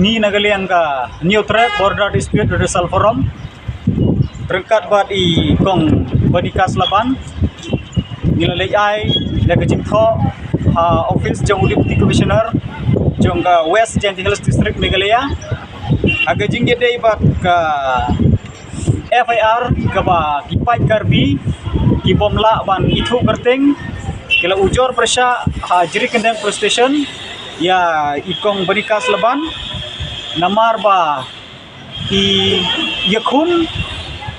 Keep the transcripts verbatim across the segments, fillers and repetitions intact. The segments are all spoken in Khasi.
Ngi na ka liang ka Hynñiewtrep Border Dispute Redressal Forum ryngkat bad i Kong Bonikas Laban ngi la leit ai da ka jingthoh ha office jong u Deputy Commissioner jong ka West Jaintia Hills District, Meghalaya, ha ka jingïadei bad ka F I R kaba ki paid Karbi ki bym lah ban ithuh kyrteng ki la ujor pyrshah ha Jrikyndeng Police Station ïa i Kong Bonikas Laban namar ba i ïakhun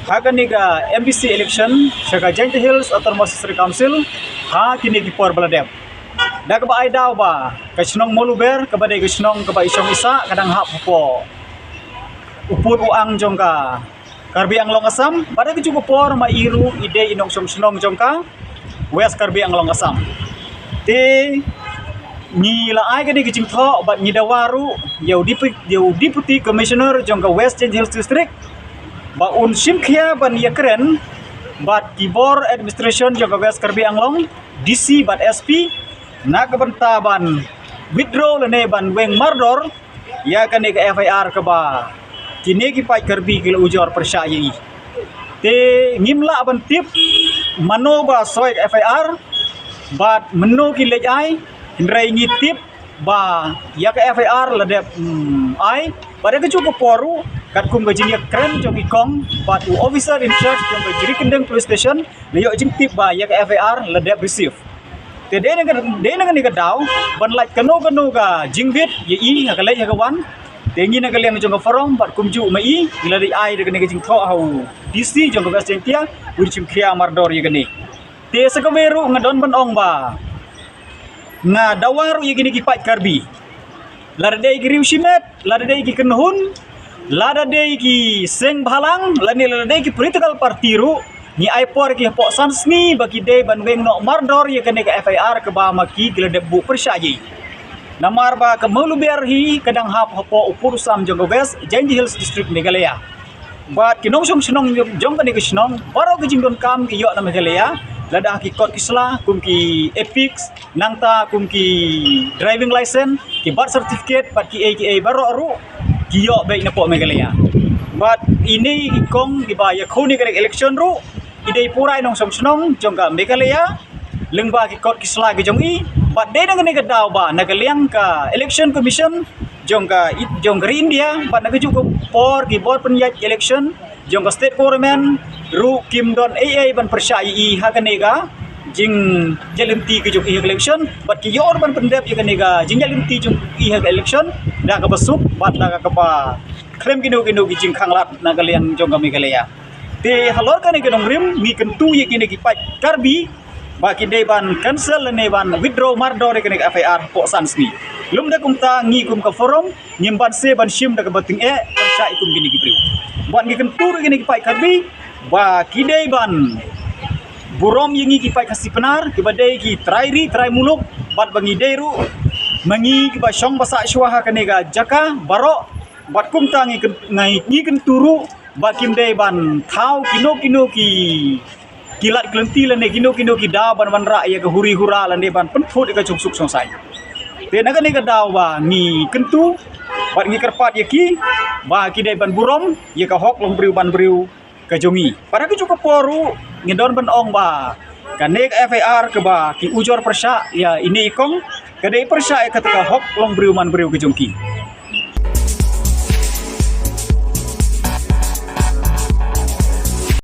ha kane ka M D C election sha ka Jaintia Hills Autonomous District Council ha kine ki por ba la dep. Da kaba ai daw ba ka shnong Mawluber kaba dei ka shnong kaba i shong i sah ka dang hap hapoh u pud u ang jong ka Karbi Anglong Assam, bad ha kajuh ka por ma i ruh i dei i nongshong shnong jong ka West Karbi Anglong Assam. Te ngi la ai kane ka jingthoh bad ngi dawa ruh ïa u Deputy, ïa u Deputy Commissioner jong ka West Jaintia Hills District ba un shim khia ban ïakren bad ki bor administration jong ka West Karbi Anglong, D C bad S P, na ka bynta ban withdraw lane ban weng mardor ïa kane ka F I R kaba kine ki paid Karbi ki la ujor pyrshah ïa i. Te ngim lah ban tip mano ba soi ka F I R bad mano ki leit ai, hynrei ngi tip ba ïa ka F I R la dep, mm, ai bad ha kajuh ka por ruh katkum ka jingïakren jong i Kong bad u officer in charge jong ka Jrikyndeng Police Station la ïoh jingtip ba ïa ka F I R la dep receive. Te dei na ka, dei na kane ka daw ban lait kano kano ka jingbit ïa i ha ka leit ha ka wan. Te ngi na ka liang jong ka forum bad kumjuh ma i ngi la dei ai da kane ka jingthoh ha u D C jong ka West Jaintia, un shim khia mardor ïa kane. Te sa kawei ruh nga don ban ong ba nga dawa ruh ïa kine ki paid Karbi, lada dei ki riew shimet, lada dei ki kynhun, lada dei ki seng bhalang, lane lada dei ki political party ruh, ngi ai por ki hapoh san sngi ba ki dei ban weng noh mardor ïa kane ka F I R kaba ma ki ki la dep buh pyrshah ïa i. Namar ba ka Mawluber hi ka dang hap hapoh u pud u sam jong ka West Jaintia Hills District, Meghalaya. Bad ki nongshong shnong jong, jong kane ka shnong baroh ki jingdonkam ki ïoh na Meghalaya, lada ki kot ki sla kum ki EPIC, nangta kum ki driving license, ki birth certificate bad kiei kiei baroh ruh ki ïoh beit napoh Meghalaya. Bad ine i Kong kiba ïakhun ïa kane ka election ruh i dei pura i nongshong shnong jong ka Meghalaya lyngba ki kot ki sla ki jong i. Bad dei na kane ka daw ba na ka liang ka Election Commission jong ka, jong ka ri India bad na kajuh ka por ki bor pynïaid election jong ka state government ruh kim don ei ei ban pyrshah ïa i ha kane ka jingïaid lynti ka jong i ha ka election, bad ki ïoh ban pyndep ïa kane ka jingïaid lynti jong i ha ka election da kaba suk bad da kaba khlem kino kino ki jingkhanglad na ka liang jong ka Meghalaya. Te halor kane ka nongrim ngi kyntu ïa kine ki paid Karbi ba ki dei ban cancel lane ban withdraw mardor ïa kane ka F I R hapoh san sngi. Lymda kumta ngi kum ka forum ngim banse ban shim da kaba tyngeh pyrshah ïa kum kine ki briew. Bad ngi kyntu ruh ïa kine ki paid Karbi ba ki dei ban burom ïa ngi ki paid Khasi Pnar kiba dei ki trai ri trai muluk, bad ba ngi dei ruh ma ngi kiba shong ba sah shuwa ha kane ka jaka baroh. Bad kumta ngi kyn-, ngi, ngi kyntu ruh ba kim dei ban thaw kino kino ki, ki lad ki lynti lane kino kino ki daw ban wanrah ïa ka huri hura lane ban pynthut ïa ka jingsuk jingsaiñ. Te na kane ka daw ba ngi kyntu bad ngi kyrpad ïa ki ba ki dei ban burom ïa ka hok longbriew banbriew ka jong ngi. Bad ha kajuh ka por ruh ngi don ban ong ba kane ka F I R kaba ki ujor pyrshah ïa ine i Kong ka dei pyrshah ïa kata ka hok longbriew manbriew ka jong ki.